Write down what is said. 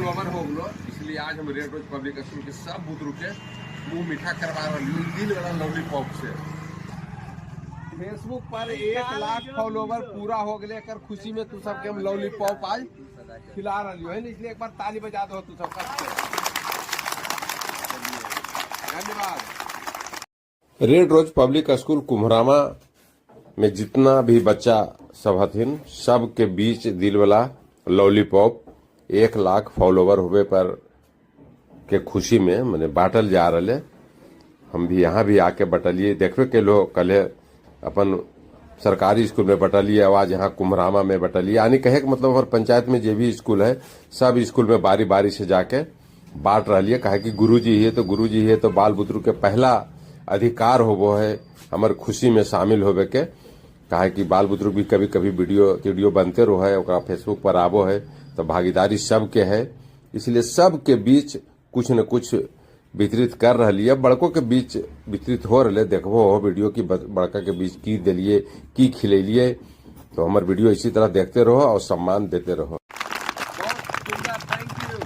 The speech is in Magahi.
फॉलोवर हो गलो, इसलिए आज हम रेड रोज पब्लिक स्कूल के सब बुतरू के मुंह मीठा करवा रही दिल वाला लॉलीपॉप से। फेसबुक पर 1 लाख फॉलोवर पूरा हो गए, एकर खुशी में तू सबके हम लॉलीपॉप आज खिला रही है, इसलिए एक बार ताली बजा दो तू सब के। धन्यवाद। रेड रोज पब्लिक स्कूल कुम्हरामा में जितना भी बच्चा सब हथिन, सबके बीच दिल वाला लॉलीपॉप 1 लाख फॉलोवर होवे पर के खुशी में माने बांटल जा रहे। हम भी यहाँ भी आके बटलिए, देखबे के लो। कल अपन सरकारी स्कूल में बटलिए, आज यहाँ कुम्हरामा में बटलिए। यानी कहे के मतलब हमारे पंचायत में जो भी स्कूल है, सब स्कूल में बारी बारी से जाके बांट रही है। काहे कि गुरुजी है तो गुरुजी है, तो बाल बुतरू के पहला अधिकार होबो है हमार खुशी में शामिल होबे के। काहे कि बाल बुतरू भी कभी कभी वीडियो वीडियो बनते रहो है, ओकरा फेसबुक पर आबो है, तो भागीदारी सबके है। इसलिए सबके बीच कुछ न कुछ वितरित कर रही है। बड़कों के बीच वितरित हो रहे, देखबो हो वीडियो की बड़का के बीच की दिलिए, की खिलेलिए। तो हमार वीडियो इसी तरह देखते रहो और सम्मान देते रहो। बहुत सुंदर, thank you.